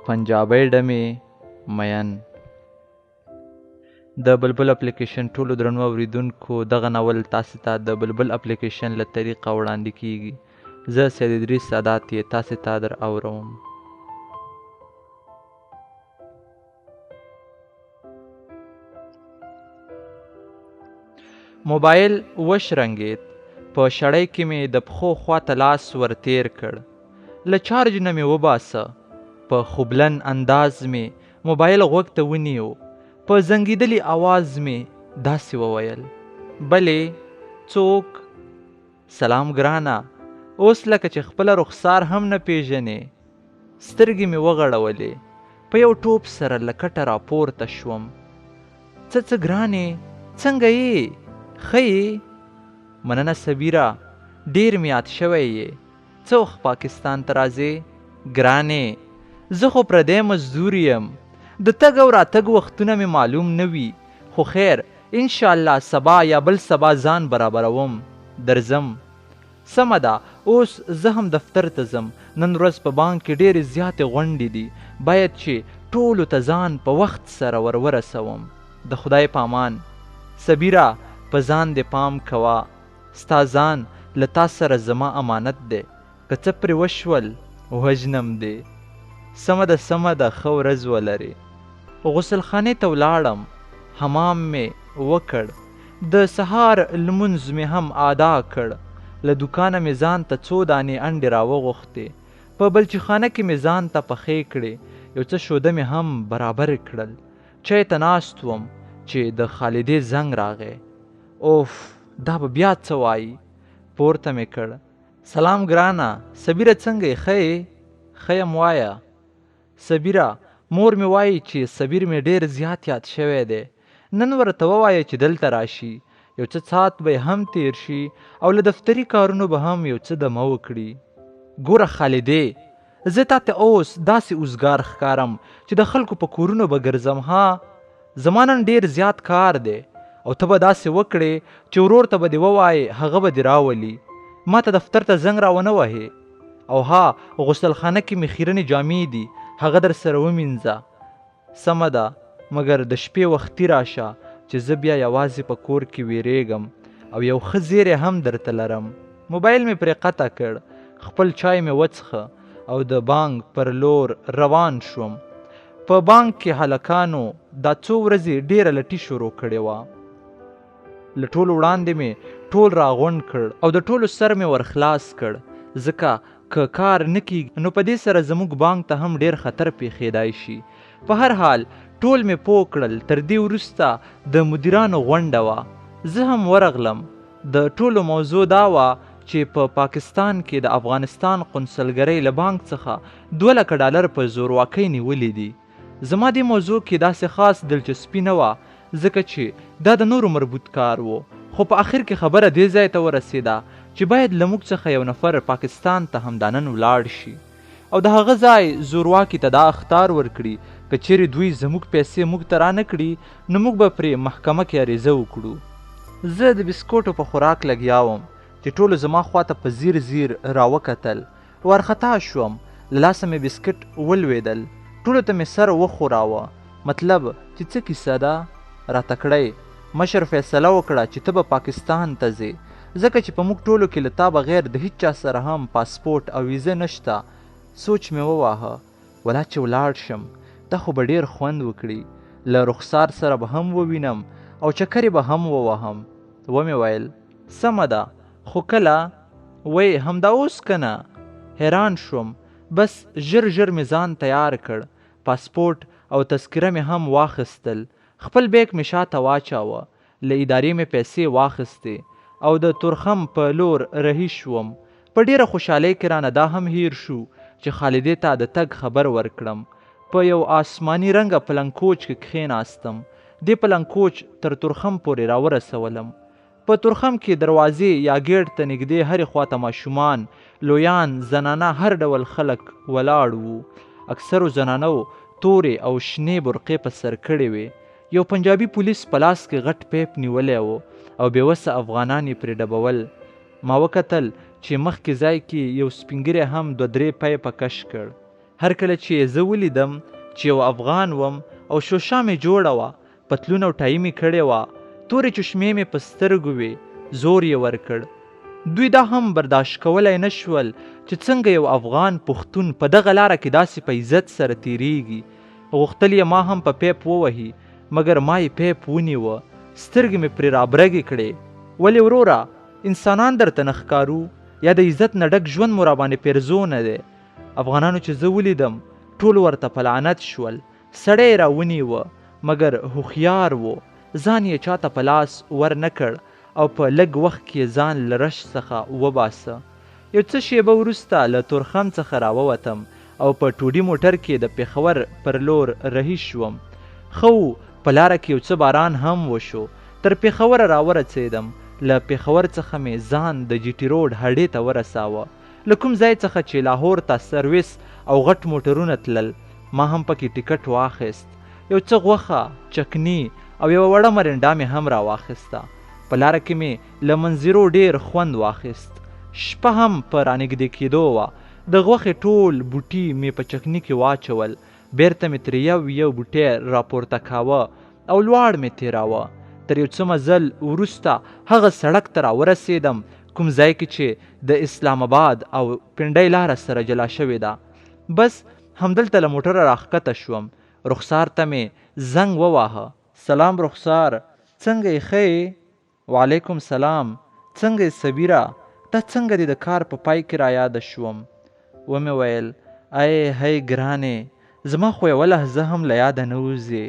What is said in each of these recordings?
پنجابۍ ډمې مین. د بلبل اپلیکیشن ټولو درنو اوریدونکو، دغه ناول تاسې ته د بلبل اپلیکیشن له طریقه وړاندې کیږي. زه سید ادریس سادات یې تاسې ته در اوروم. موبایل وشرنګید، په شړۍ کې مې د پښو خواته لاس ور تیر کړ، له چارج نه مې وباسه، په خوبلن انداز مې موبایل غوږ ته ونیو، په زنګیدلي اواز مې داسې وویل: بلې، څوک؟ سلام ګرانه، اوس لکه چې خپله رخسار هم نه پیژنې. سترګې مې وغړولې، په یو ټوپ سره له کټه راپورته شوم. څه څه ګرانې، څنګه یې؟ ښه یې؟ مننه صبیره، ډېر مې یاد شوی یې. څه وخت پاکستان ته راځې؟ ګرانې، زه خو پردی مزدور یم، د تګ او راتګ وختونه مې معلوم نه وي، خو خیر انشاالله سبا یا بل سبا ځان برابروم، درځم. سمه ده، اوس زه هم دفتر ته ځم، نن ورځ په بانک کې ډېرې زیاتې غونډې دي، باید چې ټولو ته ځان په وخت سره ور ورسوم. د خدای پامان. صبیره، په ځان دې پام کوه، ستا ځان له تا سره زما امانت دی، که څه پرې وشول، وژنم دې. سمه ده، سمه ده، ښه ورځ ولرې. غسلخانې ته ولاړم، حمام مې وکړ، د سهار لمونځ مې هم آدا کړ، له دوکانه مې ځان ته څو دانې انډې راوغوښتې، په بلچیخانه کې مې ځان ته پخې کړې، یو څه شوده مې هم برابر کړل، چای ته ناست وم چې د خالدې زنګ راغی. اوف، دا به بیا څه وایي؟ پورته مې کړ. سلام ګرانه، صبیره څنګه یې، ښه یې؟ ښه یم وایه. صبیره، مور مې وایي چې صبیر مې ډېر زیات یاد شوی دی. نن ورته ووایه چې دلته راشي، یو څه څات به یې هم تېر شي او له دفتري کارونو به هم یو څه دمه وکړي. ګوره خالدې، زه تاته اوس داسې اوزګار ښکارم چې د خلکو په کورونو به ګرځم ها؟ زما نن ډېر زیات کار دی او ته به داسې وکړې چې ورور ته به دې ووایې هغه به دې راولي. ماته دفتر ته زنګ را ونه وهې. او ها، غسلخانه کې مې خیرنې جامې دي، هغه درسره ومینځه. سمه ده، مګر د شپې وختي راشه چې زه بیا یوازې په کور کې ویریږم او یو ښه زیری هم درته لرم. موبایل مې پرې قطع کړ، خپل چای مې وڅښه او د بانک پر لور روان شوم. په بانک کې هلکانو دا څو ورځې ډیره لټي شروع کړې وه. له ټولو وړاندې مې ټول راغونډ کړ او د ټولو سر مې ور خلاص کړ، ځکه که کار نه کیږي نو په دې سره زموږ بانک ته هم ډیر خطر پیښیدای شي. په هر حال ټول مې پوه کړل. تر دې وروسته د مدیرانو غونډه وه، زه هم ورغلم. د ټولو موضوع دا وه چې په پاکستان کې د افغانستان قونسلګرۍ له بانک څخه 2 لکه ډالر په زورواکۍ نیولي دي. زما دې موضوع کې داسې خاص دلچسپي نه وه، ځکه چې دا د نورو مربوط کار و، خو په اخر کې خبره دې ځای ته ورسېده چې باید له موږ څخه یو نفر پاکستان ته همدا نن ولاړ شي او د هغه ځای زورواکي ته دا اخطار ورکړي که چېرې دوی زموږ پیسې موږ ته رانه کړي نو موږ به پرې محکمه کې عریضه وکړو. زه د بسکوټو په خوراک لګیا وم چې ټولو زما خواته په ځیر ځیر راوکتل. وارخطا شوم، له لاسه مې بسکټ ولوېدل، ټولو ته مې سر وښوراوه، مطلب چې څه کیسه ده؟ راته کړئ. مشر فیصله وکړه چې ته به پاکستان ته ځې، ځکه چې په موږ ټولو کې له تا بغیر د هیچا سره هم پاسپورټ او ویزه نشته. سوچ مې وواهه، ولا چې ولاړ شم، دا خو به ډېر خوند وکړي، له رخسار سره به هم ووینم او چکرې به هم ووهم. ومې ویل، سمه ده، خو کله؟ وی همدا اوس که نه؟ حیران شوم، بس ژر ژر مې ځان تیار کړ، پاسپورټ او تذکره مې هم واخیستل، خپل بیک مې شاته واچاوه، له ادارې مې پیسې واخیستې او د تورخم په لور رهي شوم. په ډېره خوشحالۍ کې رانه دا هم هېر شو چې خالدې ته د تګ خبر ورکړم. په یو آسماني رنګه پلنګ کوچ کې کښېناستم. دې پلنګ کوچ تر تورخم پورې راورسولم. په تورخم کې دروازې یا ګېټ ته نږدې هرې خواته ماشومان، لویان، زنانه، هر ډول خلک ولاړ وو. اکثرو زنانو تورې او شنې برقې په سر کړې وې. یو پنجابي پولیس په لاس کې غټ پیپ نیولی و او بې وسه افغانان یې پرې ډبول. ما وکتل چې مخکې ځای کې یو سپینږیری هم دوه درې پیپه کش کړ. هر کله چې یې زه ولیدم چې یو افغان وم او شوشا مې جوړه وه، پتلون او ټایي مې کړې وه، تورې چشمې مې په سترګو وې، زور یې ورکړ. دوی دا هم برداشت کولای نه شول چې څنګه یو افغان پښتون په دغه لاره کې داسې په عزت سره تېرېږي. غوښتل یې ما هم په پیپ ووهي، مګر ما یې پیپ ونیوه، سترګې مې پرې رابرګې کړې. ولې وروره، انسانان درته نه ښکارو؟ یا د عزت نه ډک ژوند مو راباندې پیرزو نه دی؟ افغانانو چې زه ولیدم، ټول ورته په لعنت شول. سړی یې راونیوه، مګر هوښیار و، ځان یې چاته په لاس ور نه کړ او په لږ وخت کې یې ځان له رش څخه وباسه. یو څه شېبه وروسته له تورخم څخه راووتم او په ټوډي موټر کې د پېښور پر لور رهي شوم. ښه و، په لاره کې یو څه باران هم وشو. تر پېښوره راورڅېدم. له پېښور څخه مې ځان د جي ټي روډ هډې ته ورساوه، له کوم ځای څخه چې لاهور ته سرویس او غټ موټرونه تلل. ما هم پکې ټکټ واخیست. یو څه غوښه، چکني او یوه وړه مرینډا مې هم راواخیسته. په لاره کې مې له منظرو ډېر خوند واخیست. شپه هم په رانږدې کېدو وه. د غوښې ټول بوټي مې په چکني کې واچول. بېرته مې ترې یو یو بوټی راپورته کاوه او لواړ مې تېراوه. تر یو څه مزل وروسته هغه سړک ته راورسېدم کوم ځای کې چې د اسلام اباد او پنډۍ لاره سره جلا شوې ده. بس همدلته له موټره راښکته شوم. رخسار ته مې زنګ وواهه. سلام رخسار، څنګه یې ښه یې؟ وعلیکم سلام، څنګه یې صبیره، دا څنګه دې د کار په پای کې رایاده شوم؟ ومې ویل، ای هی ګرانې، زما خو یوه لحظه هم له یاده نه وځې.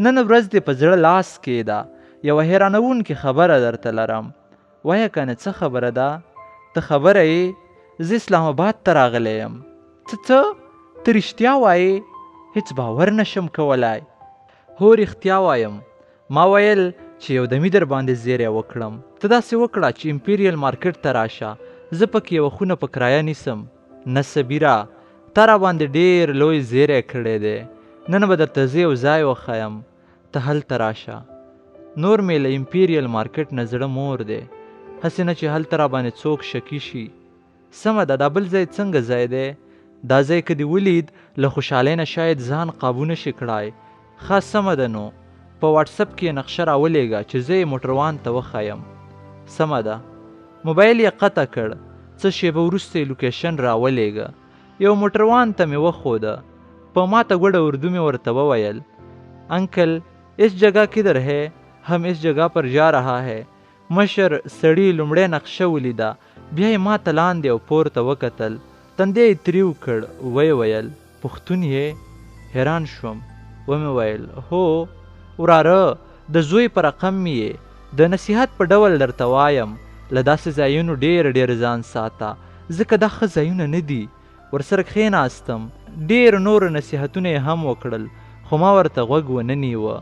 نن ورځ دې په زړه لاس کېده، یوه حیرانوونکې خبره درته لرم. وایه کنه څه خبره ده؟ ته خبره یې؟ زه اسلام اباد ته راغلی یم. څه څه؟ ته رښتیا وایې؟ هېڅ باور نه شم کولای. هو رښتیا وایم. ما ویل چې یو دمي درباندې زیری وکړم. ته داسې وکړه چې امپیریل مارکیټ ته راشه، زه پکې یوه خونه په کرایه نیسم. نه صبیره، تا راباندې ډېر لوی زیری کړی دی. نن به درته زه یو ځای وښایم، ته هلته راشه. نور مې له امپیریل مارکیټ نه زړه مور دی، هسې نه چې هلته راباندې څوک شکي شي. سمه ده، دا بل ځای څنګه ځای دی؟ دا ځای که دې ولید، له خوشحالۍ نه شاید ځان قابو نه شې کړای. ښه سمه ده نو، په واټسپ کې یې نقشه راولېږه چې زه یې موټروان ته وښایم. سمه ده. موبایل یې قطع کړ. څه شېبه وروسته یې لوکیشن راولېږه. یو موټروان ته مې وښوده. په ماته ګوډه اردو مې ورته وویل، انکل اس جګه کدر هې؟ هم اس جګه پر جا رها هې. مشر سړي لومړی نقشه ولیده، بیا یې ماته لاندې او پورته وکتل، تندی یې تریو کړ، ویې ویل، پښتون یې؟ حیران شوم، ومې ویل، هو وراره، د زوی په رقم مې یې، د نصیحت په ډول درته وایم، له داسې ځایونو ډېر ډېر ځان ساته، ځکه دا ښه ځایونه نه دي. ورسره کښېناستم، ډېر نور نصیحتونه یې هم وکړل، خو ما ورته غوږ ونه نیوه.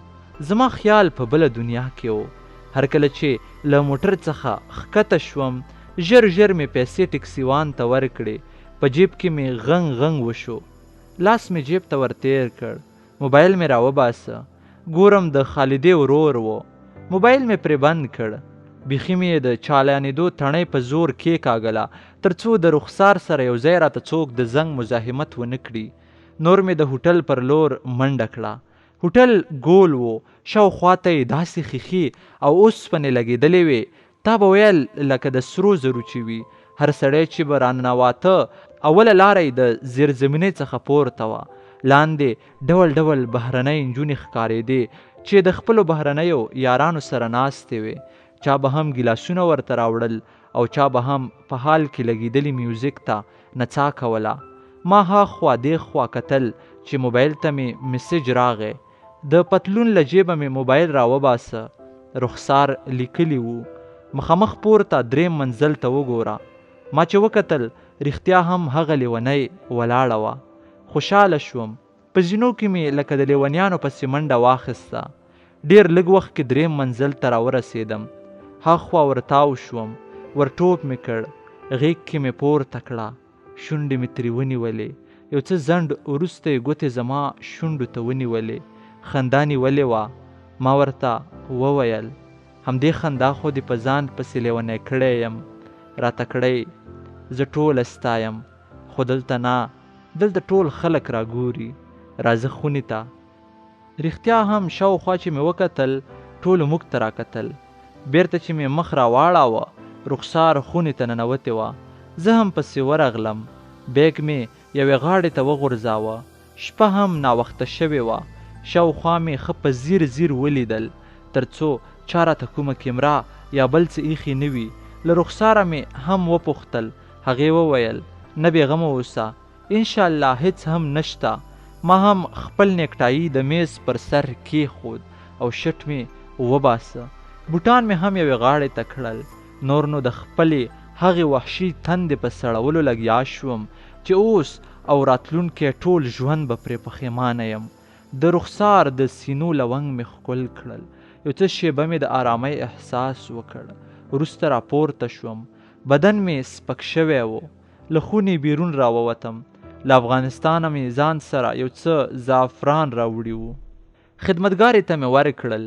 زما خیال په بله دنیا کې و. هر کله چې له موټر څخه ښکته شوم، ژر ژر مې پیسې ټکسیوان ته ورکړې. په جیب کې مې غنګ غنګ وشو. لاس مې جیب ته ورتېر کړ، موبایل مې راوباسه. ګورم د خالدې ورور و. موبایل مې پرې بند کړ. بیخي مې یې د چالانېدو تڼۍ په زور کېکاږله، تر څو د رخسار سره یو ځای راته څوک د زنګ مزاحمت ونه کړي. نور مې د هوټل پر لور منډه کړه. هوټل ګول و، شاوخوا ته یې داسې ښیښې او اوسپنې لګېدلې وې، تا به ویل لکه د سرو زرو چې وي. هر سړی چې به راننواته، اوله لاره یې د زیرزمینۍ څخه پورته وه. لاندې ډول ډول بهرنۍ نجونې ښکارېدې چې د خپلو بهرنیو یارانو سره ناستې وې. چا به هم ګیلاسونه ورته راوړل او چا به هم په هال کې لګېدلي میوزیک ته نڅا کوله. ما ها خوا دې خوا کتل چې موبایل ته مې مسج راغی. د پتلون له جیبه مې موبایل راوباسه. رخسار لیکلي وو، مخامخ پورته دریم منزل ته وګوره. ما چې وکتل، رښتیا هم هغه لیونۍ ولاړه وه. خوشاله شوم. په زینو کې مې لکه د لیونیانو پسې منډه واخیسته. ډېر لږ وخت کې دریم منزل ته راورسېدم. هاخوا ورتاو شوم، ورټوپ مې کړ، غېږ کې مې پورته کړه. شونډې مې ترې ونیولې. یو څه ځنډ وروسته یې ګوتې زما شونډو ته ونیولې. خندا نیولې وه. ما ورته وویل، همدې خندا خو دې په ځان پسې لیونی کړی یم. راته کړئ، زه ټوله ستا یم، خو دلته نه. دلته ټول خلک راګوري، راځه خونې ته. رښتیا هم شاوخوا چې مې وکتل، ټولو موږ ته راکتل. بیرته چې مې مخ راواړاوه، رخسار خونې ته ننوتې وه. زه هم پسې ورغلم. بیګ مې یوې غاړې ته وغورځاوه. شپه هم ناوخته شوې وه. شاوخوا مې ښه په ځیر ځیر ولیدل، تر څو چا راته کومه کیمره یا بل څه ایښي نه وي. له رخساره مې هم وپوښتل. هغې وویل، نه بېغمه اوسه، انشاالله هېڅ هم نشته. ما هم خپل نیکټایي د میز پر سر کېښود او شټ مې وباسه. بوټان مې هم یوې غاړې ته کړل. نور نو د خپلې هغې وحشي تندې په سړولو لګیا شوم چې اوس او راتلونکی ټول ژوند به پرې پښېمانه یم. د رخسار د سینو لونګ مې ښکل کړل. یو څه شېبه مې د آرامۍ احساس وکړ. وروسته راپورته شوم. بدن مې سپک شوی و. له خونې بیرون راووتم. له افغانستانه مې ځان سره یو څه زعفران راوړي وو. خدمتګارې ته مې ورکړل،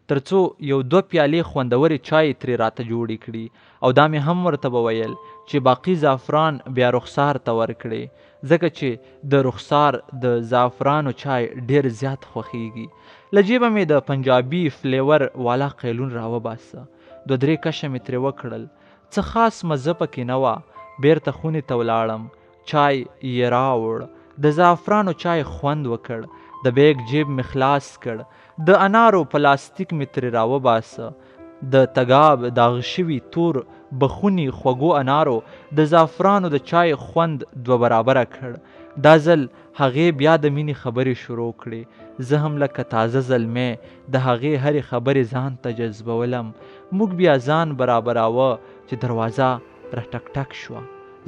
تر څو یو دوه پیالې خوندورې چای ترې راته جوړې کړي او دا مې هم ورته وویل چې باقي زعفران بیا رخسار ته ورکړي، ځکه چې د رخسار د زعفرانو چای ډېر زیات خوښیږي. له جیبه مې د پنجابي فلیور والا قیلون راوباسه. دوه درې کشه مې ترې وکړل. څه خاص مزه پکې نه وه. بیرته خونې ته ولاړم. چای یې راوړ. د زعفرانو چای خوند وکړ. د بیګ جیب مې خلاص کړ. د انارو پلاستیک مې ترې راوباسه. د تګاب داغ شوي تور بخوني خوږو انارو د زعفرانو د چای خوند دوه برابره کړ. دا ځل هغې بیا د مینې خبرې شروع کړې. زه هم لکه تازه زلمی د هغې هرې خبرې ځان ته جذبولم. موږ بیا ځان برابراوه چې دروازه را ټک ټک شوه.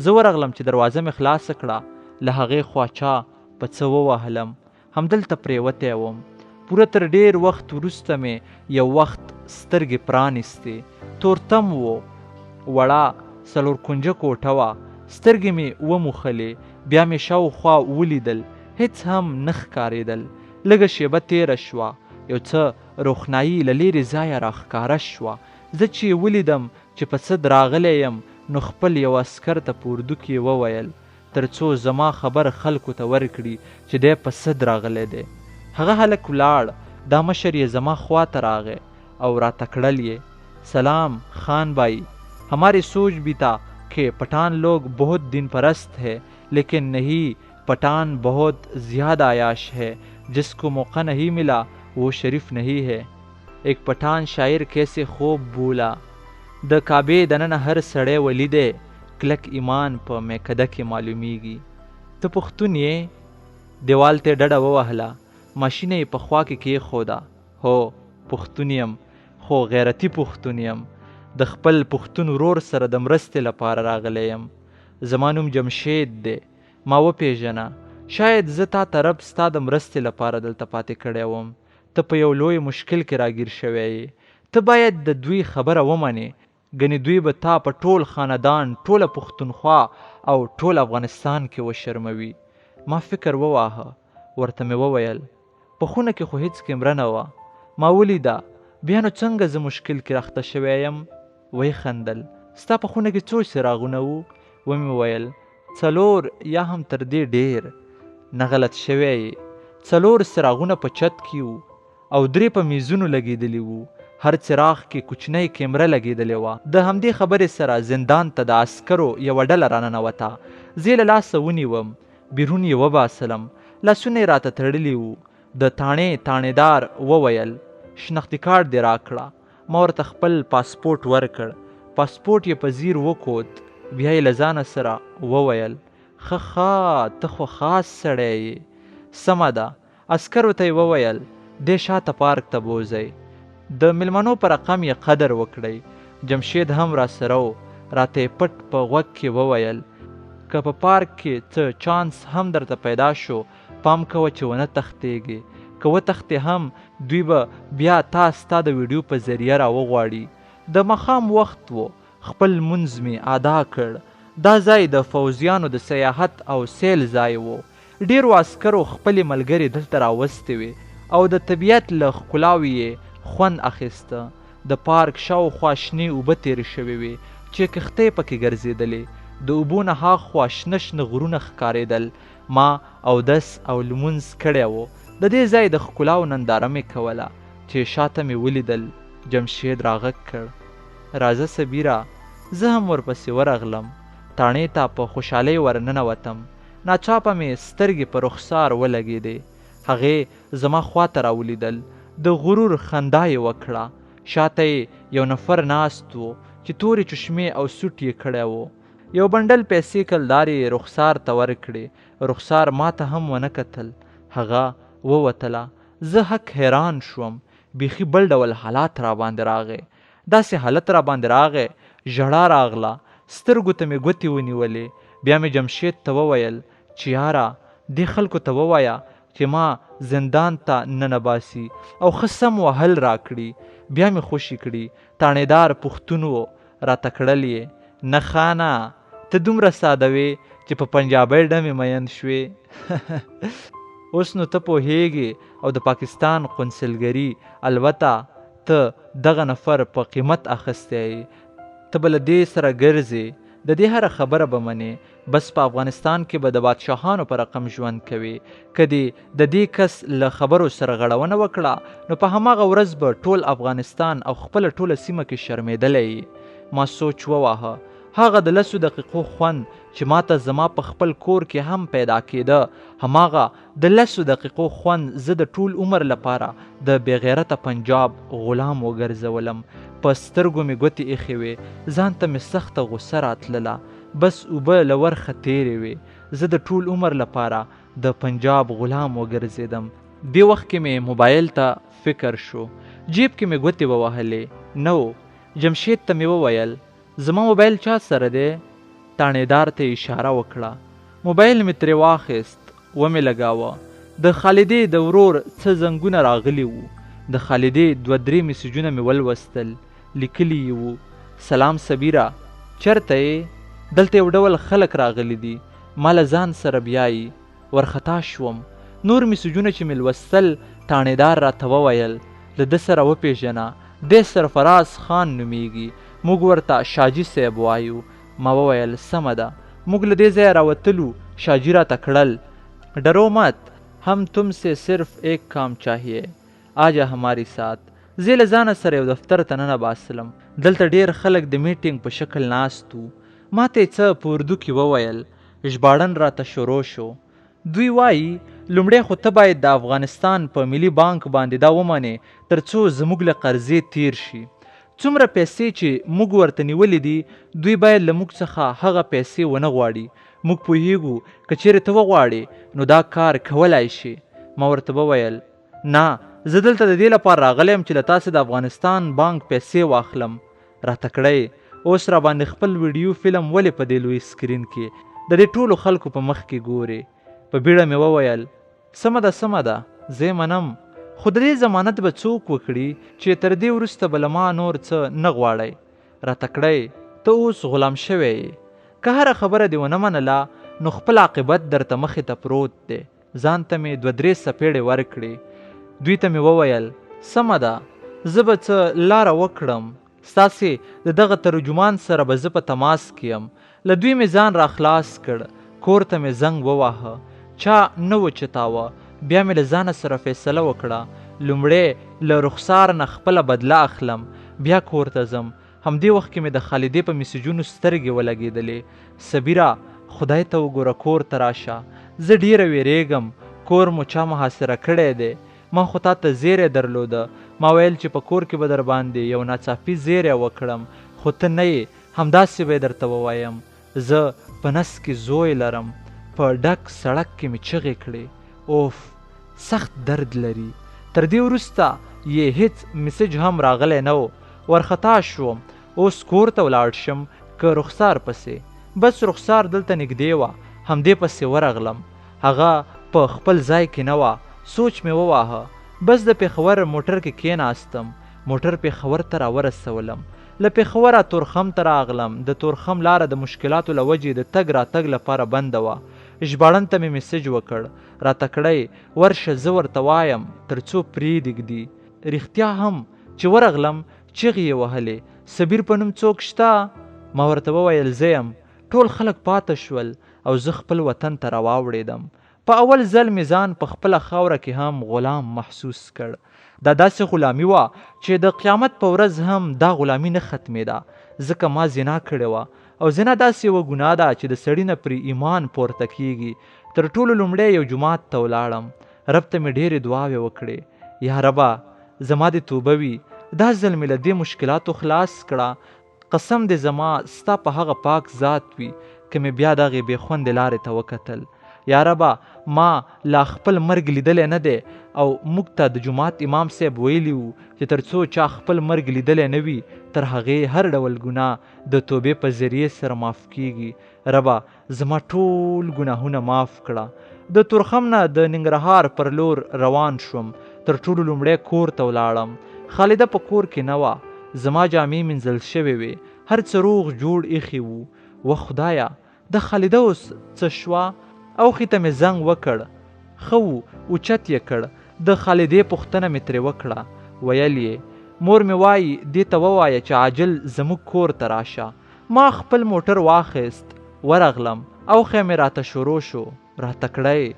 زه ورغلم چې دروازه مې خلاصه کړه. له هغې خوا چا په څه ووهلم. همدلته پرېوتی وم. پوره تر ډېر وخت وروسته مې یو وخت سترګې پرانیستې. تورتم و. وړه څلور کنجه کوټه وه. سترګې مې وموښلې. بیا مې شاوخوا ولیدل. هېڅ هم نه ښکارېدل. لږه شېبه تېره شوه. یو څه روښنايي له لیرې ځایه راښکاره شوه. زه چې ولیدم چې په څه دراغلی یم، نو خپل یو عسکر ته په اردو کې وویل، تر څو زما خبر خلکو ته ورکړي چې دی په څه دراغلی دی. هغه هلک ولاړ. دا مشر یې زما خوا ته راغی او راته کړل یې، سلام خان بھائی، ہماری سوچ بھی تھا کہ پٹھان لوگ بہت دین پرست ہے، لیکن نہیں، پٹھان بہت زیادہ عیاش ہے، جس کو موقع نہیں ملا وہ شریف نہیں ہے. ایک پټان شاعر کیسے خوب بولا، د کعبې دننه هر سړی ولي دی، کلک ایمان په میکده کې معلومیږي. ته پښتون یې؟ دیوال ته ډډه ووهله. ماشینه یې په خوا کې کېښوده. هو، پښتون یم، خو غیرتي پښتون یم. د خپل پښتون ورور سره د مرستې لپاره راغلی یم. زما نوم جمشید دی. ما وپېژنه. شاید زه تا ته رب ستا د مرستې لپاره دلته پاتې کړی وم. ته په یو لوی مشکل کې راګیر شوی یې. ته باید د دوی خبره ومنې، ګنې دوی به تا په ټول خاندان، ټوله پښتونخوا او ټول افغانستان کې وشرموي. ما فکر وواهه. ورته مې وویل، په خونه کې خو هېڅ کیمره نه وه. ما ولیده. بیا نو څنګه زه مشکل کې راخته شوی یم؟ ویې خندل. ستا په خونه کې څو څراغونه وو؟ ومې ویل، څلور یا هم تر دې ډېر. نه، غلط شوی یې. څلور څراغونه په چت کې وو او درې په میزونو لګېدلي وو. هر څراغ کې کوچنۍ کیمره لګېدلې وه. د همدې خبرې سره زندان ته د عسکرو یوه ډله راننوته. زه یې له لاسه ونیوم. بیرون یې وباسلم. لاسونه یې راته تړلي وو. د تاڼې تاڼېدار وویل، شناختي کارت دې راکړه. ما ورته خپل پاسپورټ ورکړ. پاسپورټ یې په ځیر وکوت. بیا یې له ځانه سره وویل، ښه ښه، ته خو خاص سړی یې. سمه ده. عسکرو ته یې وویل، دې شاته پارک ته بوځئ. د میلمنو په رقم یې قدر وکړئ. جمشید هم راسره و. راته یې پټ په غوږ کې وویل، که په پارک کې څه چانس هم درته پیدا شو، پام کوه چې ونه تښتېږې. که وتښتې هم، دوی به بیا تا ستا د ویډیو په ذریعه راوغواړي. د ماښام وخت و. خپل لمونځ مې ادا کړ. دا ځای د فوځیانو د سیاحت او سیل ځای و. ډېرو عسکرو خپلې ملګرې دلته راوستې وې او د طبیعت له ښکلاوې یې خوند اخیسته. د پارک شاوخوا شنې اوبه تېرې شوې وې چې کښتۍ پکې ګرځېدلې. د اوبو نه هاخوا شنه شنه غرونه ښکارېدل. ما اودس او لمونځ کړی و. د دې ځای د ښکلاو ننداره مې کوله چې شاته مې ولیدل. جمشید راغږ کړ، راځه صبیره! زه هم ورپسې ورغلم. تاڼې ته په خوشحالۍ ورننوتم. ناڅاپه مې سترګې په رخسار ولګېدې. هغې زما خواته راولیدل. د غرور خندا یې وکړه. شاته یې یو نفر ناست و چې تورې چشمې او سوټ یې کړی و. یو بنډل پیسې کلدارې یې رخسار ته ورکړې. رخسار ماته هم ونه کتل. هغه ووتله. زه هک حیران شوم. بیخي بل ډول حالات راباندې راغی. داسې حالت راباندې راغی، ژړا راغله. سترګو ته مې ګوتې ونیولې. بیا مې جمشید ته وویل چې یاره دې خلکو ته ووایه چې ما زندان ته ننباسي او ښه سم وهل راکړي، بیا مې خوشي کړي. تاڼېدار پښتون و، راته کړل یې، نه خانه! ته دومره ساده وې چې په پنجابۍ ډمې مین شوې. اوس نو ته پوهېږې او د پاکستان قونسلګري، البته ته دغه نفر په قیمت اخیستی یې. ته به له دې سره ګرځې، د دې هره خبره به منې، بس په افغانستان کې به د بادشاهانو په رقم ژوند کوې. که دې د دې کس له خبرو سرغړونه وکړه، نو په هماغه ورځ به ټول افغانستان او خپله ټوله سیمه کې شرمېدلی یې. ما سوچ وواهه. هغه د لسو دقیقو خوند چې ماته زما په خپل کور کې هم پیدا کېده، هماغه د لسو دقیقو خوند زه د ټول عمر لپاره د بېغیرته پنجاب غلام وګرځولم. په سترګو مې ګوتې ایښې وې، ځان ته مې سخته غوسه راتلله. بس اوبه له ورخه تېرې وې. زه د ټول عمر لپاره د پنجاب غلام وګرځېدم. دې وخت کې مې موبایل ته فکر شو. جیب کې مې ګوتې ووهلې، نه و. جمشید ته مې وویل، زما موبایل چا سره دی؟ تاڼېدار ته یې اشاره وکړه. موبایل مې ترې واخیست، ومې لګاوه. د خالدې د ورور څه زنګونه راغلي وو. د خالدې دوه درې مسیجونه مې ولوستل. لیکلي یې وو، سلام صبیره! چرته یې؟ دلته یو ډول خلک راغلي دي. ما له ځان سره بیايي. ورخطا شوم. نور مسیجونه چې مې لوستل، تاڼېدار راته وویل، له ده سره وپېژنه، دی سرفراز خان نومېږي، موږ ورته شاجي صیب وایو. ما وویل، سمه ده. موږ له دې ځایه راوتلو، شاجي راته کړل، ډرو مت، هم تم سې صرف ایک کام چاهیې، آجا هماري سات. زه یې له ځانه سره یو دفتر ته ننباسلم. دلته ډېر خلک د میټینګ په شکل ناست وو. ماته یې څه په اردو کې وویل. ژباړن راته شروع شو. دوی وايي، لومړی خو ته باید د افغانستان په ملي بانک باندې دا ومنې تر څو زموږ له قرضې تېر شي. څومره پیسې چې موږ ورته نیولې دي، دوی باید له موږ څخه هغه پیسې ونه غواړي. موږ پوهېږو که چېرې ته وغواړې نو دا کار کولای شې. ما ورته وویل، نه، زه دلته د دې لپاره راغلی یم چې له تاسې د افغانستان بانک پیسې واخلم. راته کړه یې، اوس راباندې خپل ویډیو فلم ولې په دې لوی سکرین کې د دې ټولو خلکو په مخ کې ګورې؟ په بیړه مې وویل، سمه ده، سمه ده، زه یې منم، خو د دې ضمانت به څوک وکړي چې تر دې وروسته به له ما نور څه نه غواړی؟ راته کړه یې، ته اوس غلام شوی یې، که هره خبره دې ونه منله نو خپل عاقبت درته مخې ته پروت دی. ځان ته مې دوه درې څپېړې ورکړې. دوی ته مې وویل، سمه ده، زه به څه لاره وکړم، ستاسې د دغه ترجمان سره به زه په تماس کې یم. له دوی مې ځان را خلاص کړ، کور ته مې زنګ وواهه، چا نه وچتاوه. بیا مې له ځانه سره فیصله وکړه، لومړی له رخسار نه خپله بدله اخلم، بیا کور ته ځم. همدې وخت کې مې د خالدې په مسیجونو سترګې ولګېدلې، صبیره! خدای ته وګوره کور ته راشه، زه ډېره وېرېږم، کور مو چا محاصره کړی دی، ما خو تا ته زېری درلوده، ما ویل چې په کور کې به درباندې یو ناڅاپي زېری وکړم، خو ته نه یې، همداسې به یې درته ووایم، زه په نس کې زوی لرم، په ډک سړک کې مې چغې کړې، اوف! سخت درد لري. تر دې وروسته یې هېڅ مسج هم راغلی نه و، وارخطا شوم، اوس کور ته ولاړ شم که رخسار پسې؟ بس رخسار دلته نږدې وه، همدې پسې ورغلم. هغه په خپل ځای کې نه وه، سوچ مې وواهه. بس د پېښور موټر کې کېناستم، موټر پېښور ته راورسولم. له پېښوره تورخم ته راغلم، د تورخم لاره د مشکلاتو له وجې د تګ راتګ لپاره بنده وه. ژباړن ته مې مسج وکړ، راته کړه یې، ورشه زه ورته وایم تر څو پرې دې ږدي. رښتیا هم چې ورغلم، چغې یې وهلې، صبیر په نوم څوک شته؟ ما ورته وویل، زه یم. ټول خلک پاته شول او زه خپل وطن ته راواوړېدم. په اول ځل مې ځان په خپله خاوره کې هم غلام محسوس کړ. دا داسې غلامي وه چې د قیامت په ورځ هم دا غلامي نه ختمېده، ځکه ما زنا کړې وه او زنا داسې یوه ګناه ده چې د سړي نه پرې ایمان پورته کېږي. تر ټولو لومړی یو جومات ته ولاړم، رب ته مې ډېرې دعاوې وکړې، یا ربه زما دې توبه وي، دا ځل مې له دې مشکلاتو خلاص کړه، قسم دې زما ستا په هغه پاک ذات وي که مې بیا دغې بې خوندې لارې ته وکتل. یا ربه ما لا خپل مرګ لیدلی نه دی او موږ ته د جومات امام صاحب ویلي وو چې تر څو چا خپل مرګ لیدلی نه وي تر هغې هر ډول ګناه د توبې په ذریعې سره معاف کیږي. ربه زما ټول ګناهونه معاف کړه. د تورخم نه د ننګرهار پر لور روان شوم. تر ټولو لومړی کور ته ولاړم. خالده په کور کې نه وه. زما جامې مینځل شوې وې، هر څه روغ جوړ ایښي وو. وه خدایه، د خالده اوس څه شوه؟ اوښي ته مې زنګ وکړ. ښه وو، اوچت یې کړ. د خالدې پوښتنه مې ترې وکړه. ویل یې، مور مې وایي دې ته ووایه چې عاجل زموږ کور ته راشه. ما خپل موټر واخیست، ورغلم. اوښی مې راته شروع شو، راته کړه یې،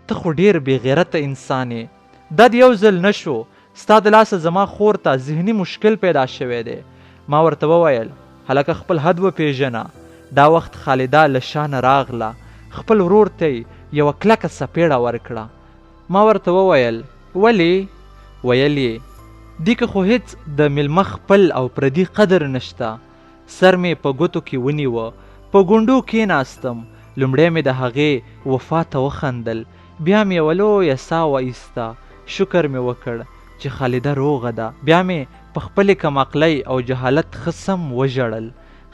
ته خو ډېر بې غیرته انسان یې. دا دې یو ځل نه شو، ستا د لاسه زما خور ته ذهني مشکل پیدا شوی دی. ما ورته وویل، هلکه خپل حد وپېژنه. دا وخت خالده له شا نه راغله، خپل ورور ته یې یوه کلکه څپېړه ورکړه. ما ورته وویل، ولې؟ ویل یې، دې کې خو هېڅ د مېلمه خپل او پردي قدر نشته. سر مې په ګوتو کې ونیوه، په ګونډو کېناستم. لومړی مې د هغې وفا ته وخندل، بیا مې یوه لویه ساه وایسته، شکر مې وکړ چې خالده روغه ده. بیا مې په خپلې کمعقلۍ او جهالت ښه سم وژړل.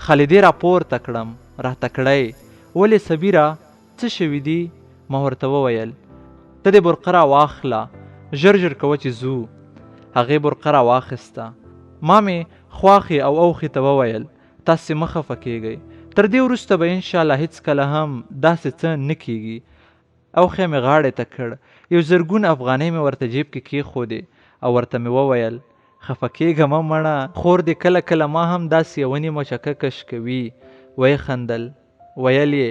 خالدې راپورته کړم، راته کړه یې، ولې صبیره څه شوي دي؟ ما ورته وویل، ته دې برقه راواخله، ژر ژر کوه چې ځو. هغې برقه راواخیسته. ما مې خواښې او اوښې ته وویل، تاسې مه خفه کېږئ، تر دې وروسته به انشاءالله هېڅکله هم داسې څه نه کېږي. اوښی مې غاړې ته کړ، یو زرګون افغانۍ مې ورته جیب کې کېښودې او ورته مې وویل، خفه کېږه مه مړه، خور دې کله کله ما هم داسې یوه نیمه چکه کش کوي. ویې خندل، ویل یې،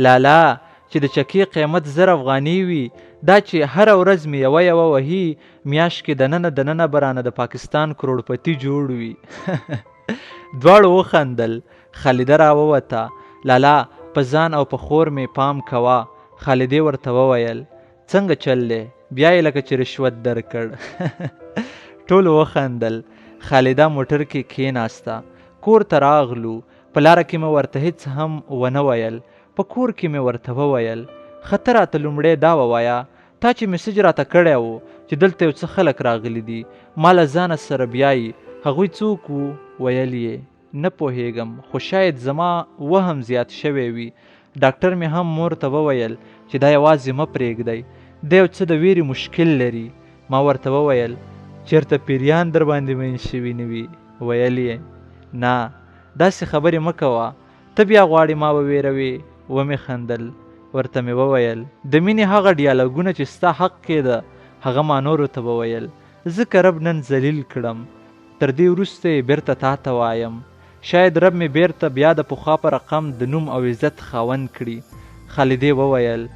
لالا چې د چکې قیمت 1000 افغانۍ وي، دا چې هره ورځ مې یوه یوه وهي، میاشت کې دننه دننه به رانه د پاکستان کروړپتي جوړ وي. دواړو وخندل. خالده راووته. لالا په ځان او په خور مې پام کوه. خالدې ورته وویل، څنګه چل دی؟ بیا یې لکه چې رشوت درکړ. ټولو وخندل. خالده موټر کې کېناسته. کور ته راغلو. په لاره کې مې ورته هېڅ هم ونه ویل. په کور کې مې ورته وویل، ښه ته راته لومړی دا ووایه، تا چې میسج راته کړی و چې دلته یو څه خلک راغلي دي، ما له ځانه سره بیایي، هغوی څوک وو؟ ویل یې، نه پوهېږم، خو شاید زما وهم زیات شوی وي. ډاکټر مې هم مور ته وویل چې دا یوازې مه پرېږدئ، دی یو څه د ویرې مشکل لري. ما ورته وویل، چېرته پیریان در باندې مین شوي نه وي؟ ویل یې، نه، داسې خبرې مه کوه، ته بیا غواړې ما وویروې. ومې خندل. ورته مې وویل، د مینې هغه ډیالوګونه چې ستا حق کېده هغه ما نورو ته وویل، ځکه رب نن ذلیل کړم. تر دې وروسته یې بیرته تا ته وایم، شاید رب مې بیرته بیا د پخوا په رقم د نوم او عزت خاوند کړي. خالدې وویل،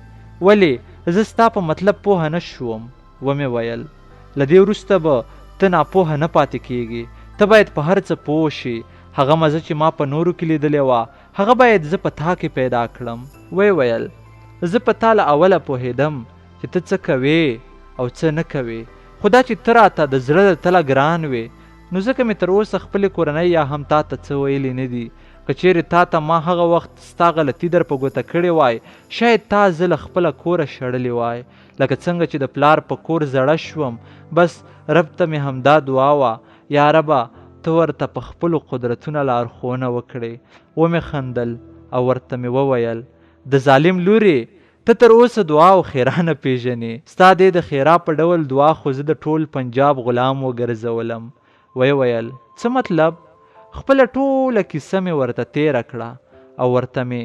ولې زه ستا په مطلب پوهه نه شوم؟ ومې ویل، له دې وروسته به ته ناپوهه نه پاتې کېږې، ته باید په هر څه پوه شې. هغه مزه چې ما په نورو کې لیدلې وه هغه باید زه په تا کې پیدا کړم. ویې ویل، زه په تا له اوله پوهېدم چې ته څه کوې او څه نه کوې، خو دا چې ته راته د زړه له تله ګران وې نو ځکه مې تر اوسه خپلې کورنۍ یا هم تا ته څه ویلي نه دي. که چیرې تا ته ما هغه وخت ستا غلطي در په ګوته کړې وای، شاید تا زه له خپله کوره شړلې وای. لکه څنګه چې د پلار په کور زړه شوم، بس رب ته مې همدا دعا وه، یا ربه ته ورته په خپلو قدرتونه لارښوونه وکړې. ومې خندل او ورته مې وویل، د ظالم لورې، ته تر اوسه دعا او ښېرا نه پېژنې. ستا دې د ښېرا په ډول دعا خو زه د ټول پنجاب غلام وګرځولم. ویې ویل، څه مطلب؟ خپله ټوله کیسه مې ورته تېره کړه او ورته مې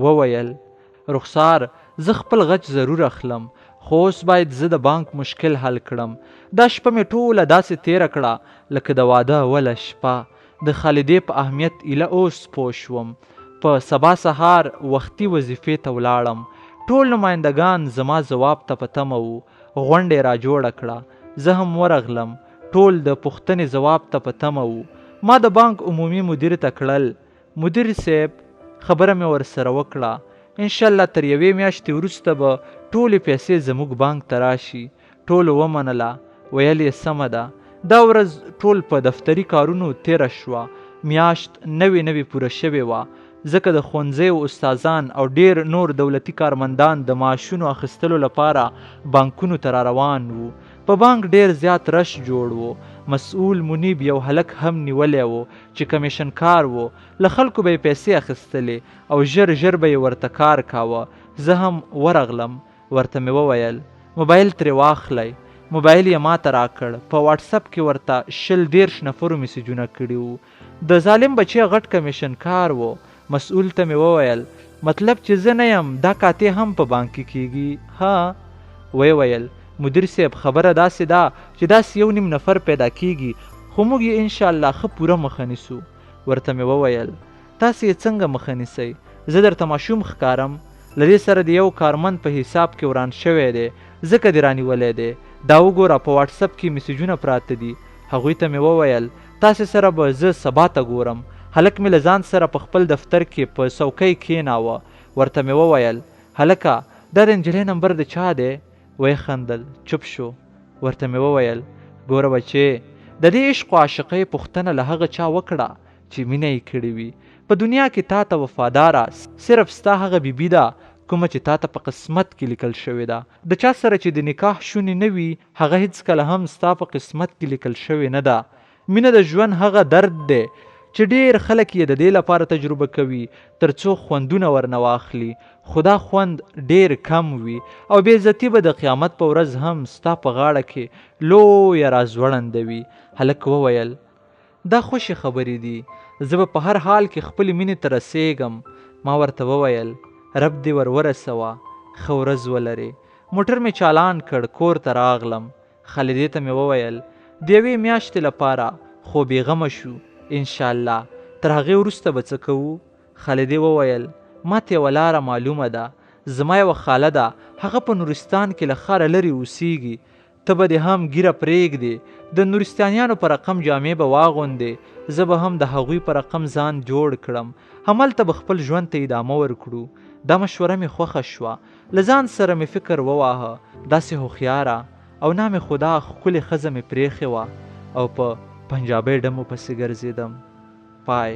وویل، رخسار زه خپل غچ ضرور اخلم، خو اوس باید زه د بانک مشکل حل کړم. دا شپه مې ټوله داسې تېره کړه لکه د واده اوله شپه. د خالدې په اهمیت ایله اوس پوه شوم. په سبا سهار وختي وظیفې ته ولاړم. ټول نمایندګان زما ځواب ته په تمه وو. غونډه یې راجوړه کړه. زه هم ورغلم. ټول د پوښتنې ځواب ته په تمه وو. ما د بانک عمومي مدیر ته کړل، مدیر صیب! خبره مې ورسره وکړه. انشاالله تر یوې میاشتې وروسته به ټولې پیسې زموږ بانک ته راشي. ټولو ومنله. ویل یې سمه ده. دا ورځ ټول په دفتري کارونو تېره شوه. میاشت نوې نوې پوره شوې وه، ځکه د ښوونځیو استادان او ډېر نور دولتي کارمندان د معاشونو اخیستلو لپاره بانکونو ته راروان وو. په بانک ډېر زیات رش جوړ و. مسؤل منیب یو هلک هم نیولی و چې کمېشنکار و، له خلکو به یې پیسې اخیستلې او ژر ژر به یې ورته کار کاوه. زه هم ورغلم. ورته مې وویل، موبایل ترې واخلئ. موبایل یې ماته راکړ، په واټسپ کې ورته 20 30 نفرو میسجونه کړي وو. د ظالم بچی غټ کمیشن کار و. مسؤل ته مې وویل، مطلب چې زه نه یم دا کاتې هم په بانک کې کیږي ها؟ ویې ویل، مدیر صیب خبره داسې ده چې داسې یو نیم نفر پیدا کیږي خو موږ یې انشاالله ښه پوره مخه نیسو. ورته مې وویل، تاسې یې څنګه مخه نیسئ؟ زه درته ماشوم ښکارم؟ له دې سره دې یو کارمند په حساب کې وران شوی دی، ځکه دې رانیولی دی. دا وګوره په واټسپ کې میسجونه پراته دي. هغوی ته مې وویل، تاسې سره به زه سبا ته ګورم. هلک مې له ځان سره په خپل دفتر کې په څوکۍ کېناوه. ورته مې وویل، هلکه دا د نجلۍ نمبر د چا دی؟ ویې خندل، چوپ شو. ورته مې وویل، ګوره بچې! د دې عشق و عاشقۍ پوښتنه له هغه چا وکړه چې مینه یې کړې وي. په دنیا کې تاته وفاداره صرف ستا هغه بي بي ده کومه چې تاته په قسمت کې لیکل شوې ده. د چا سره چې د نکاح شونې نه وي هغه هیڅکله هم ستا په قسمت کې لیکل شوې نه ده. مینه د ژوند هغه درد دی چې ډېر خلک یې د دې لپاره تجربه کوي تر څو خوندونه ورنه واخلي خو دا خوند ډېر کم وي او بې عزتي به د قیامت په ورځ هم ستا په غاړه کې لویه راځوړنده وي. هلک وویل. دا خوشې خبرې دي، زه به په هر حال کې خپلې مینې ته رسېږم. ما ورته وویل، رب دې ور ورسوه، ښه ورځ ولرې. موټر مې چالان کړ، کور ته راغلم. خالدې ته مې وویل، د یوې میاشتې لپاره خو بې غمه شو، انشاالله، تر هغې وروسته به څه کوو؟ خالدې وویل، ماته یوه لاره معلومه ده، زما یوه خاله ده، هغه په نورستان کې له ښاره لرې اوسېږي، ته به دې هم ږیره پرېږدې، د نورستانیانو په رقم جامې به واغوندې، زه به هم د هغوی په رقم ځان جوړ کړم، هملته به خپل ژوند ته ادامه ورکړو. دا مشوره مې خوښه شوه، له ځان سره مې فکر وواهه، داسې هوښیاره او نام خدا ښکلې ښځه مې پرېښې وه او په پنجابۍ ډمو پسې ګرځېدم. پای.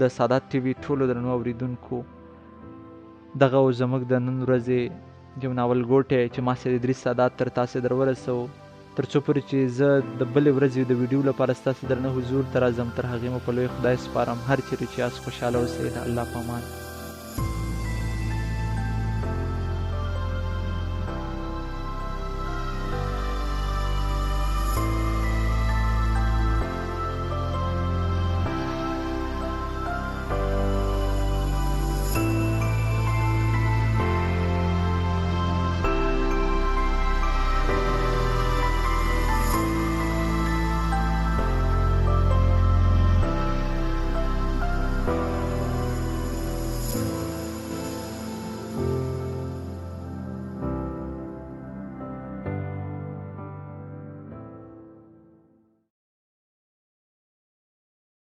د سادات ټي وي ټولو درنو اورېدونکو، دغه و زموږ د نن ورځې یو ناولګوټی چې ما سید ادریس سادات تر تاسې در ورسوو. تر څو پورې چې زه د بلې ورځې د ویډیو لپاره ستاسې درنه حضور ته راځم، تر هغې مو په لوی خدای سپارم. هر چېرې چې یاست خوشحاله اوسئ. د الله په امان.